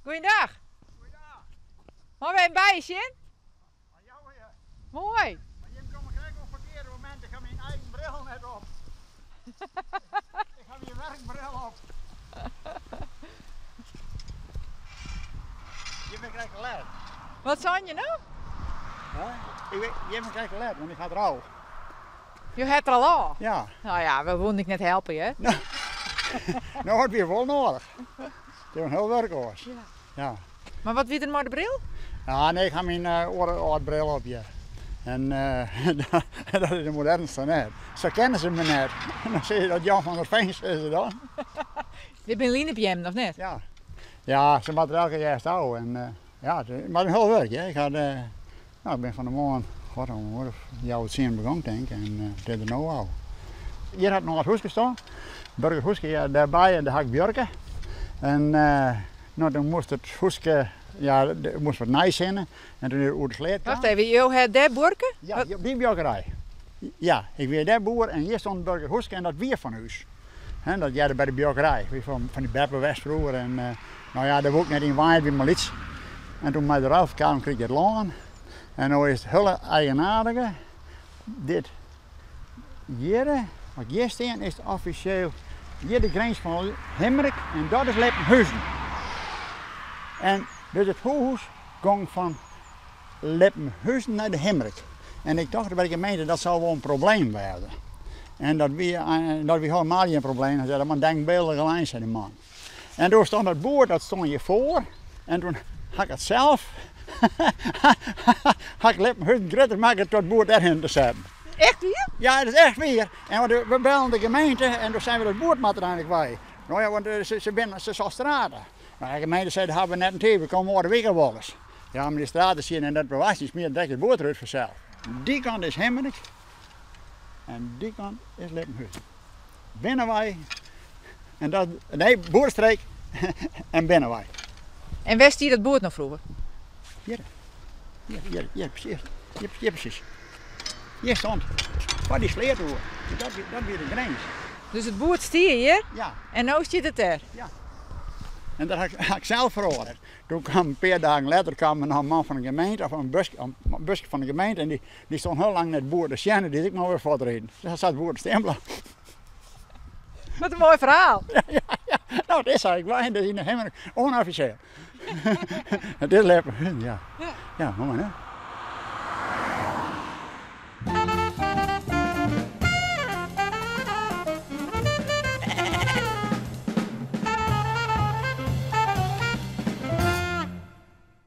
Goeiedag. Meie wy even by je sjen? Moai. Maar jim komme krekt op it ferkearde momint, ik ha myn eigen bril net op. Ik ha myn werkbril op. Jim binne krekt te let. Wat sein je no? Jim binne krekt te let, want ik ha der al. Jo hat der al ôf? Ja. Nou ja, we woenen ek net helpe, hear. No, it wie wol noadich. It is in hiel wurk oars. Ja. Ja. Mar wat wie der mei de bril? Ja, nee, ik ha myn oare âld bril op hjir. En dat is de modernste net. Sa kenne se my net. Dan sizze se dat Jan van der Veen, sizze se dan. Dit binne linebeammen, of net? Ja. Ja, se moatte der elke hjerst ôf. En ja, it is mar in hiel wurk, hear. Ik ha, no, ik bin fan 'e moarn, god, om in oere of healwei tsienen begûn tink ik. En it is der no ôf. Hjir hat in âld húske stien. Burgerhúske hjir dêrby en dêr ha ik buorke. En no, toen moast it húske, ja, der moast wat nijs hinne. En toen is er oer de sleat kaam. Wacht even, jo ha dêr buorke? Ja, op dy buorkerij. Ja, ik wie dêr boer en hjir stond it burgerhúske en dat wie fan ús. Hè, dat hearde by de buorkerij. Wie fan dy beppe west froeger en no ja, dêr woe ik net yn wenje, it wie mar lyts. En toen mei de ruilferkaveling krige ik it lân. En no is it hiele eigenaardige, dit hjirre, wat hjir stean, is offisjeel hjir de grins fan Himrik en dat is Lippenhuzen. En dus it hûs gong fan Lippenhuzen nei de Himrik. En ik tocht by de gemeente dat sil wol in probleem wêze. En dat wie, dat wie helemaal gjin probleem. Hy sei, dat moat denkbeeldige lijn, sei de man. En doe stond dat boerd, dat stond hjir foar. En toen ha ik it sels, ha ik Lippenhuzen grutter makke troch it boerd derhinne te setten. Echt wier? Ja, dat is echt wier. En want we bellen de gemeente en doe seinen we dat boerd moat der eindelijk wei. No ja, want se binne se sal straten. No, de gemeente sei, dat hawwe we net in tiid, we komme oare wike wolris. Ja, mar dy straten sieten net bewassen, smiet direkt it boerd derút fansels. Dy kant is Himrik en dy kant is Lippenhuzen. Binnenwei en dat, nee, Boerestreek en Binnenwei. En wêr stie dat boerd no froeger? Hjir. Hjir, hjir, hjir, presys. Hjir, hjir presys. Hjir stond foar dy sleat oer. Dat, dat wie de grins. Dus it boerd stie hjir? Ja. En no stiet it dêr? Ja. En dat ha ik sels feroare. Doe kaam in pear dagen letter kaam der noch in man fan de gemeente, of in buske, in buske fan de gemeente, en dy, dy stond hiel lang nei it boerd te sjen en dy is ek mar wer fuortriden. Dus sa it boerd stean bleaun. Wat in moai ferhaal. Ja, ja, ja. No, it is sa. Ik wenje dus yn de Himrik, ûnoffisjeel. It is lekker, ja. Ja, moai hè.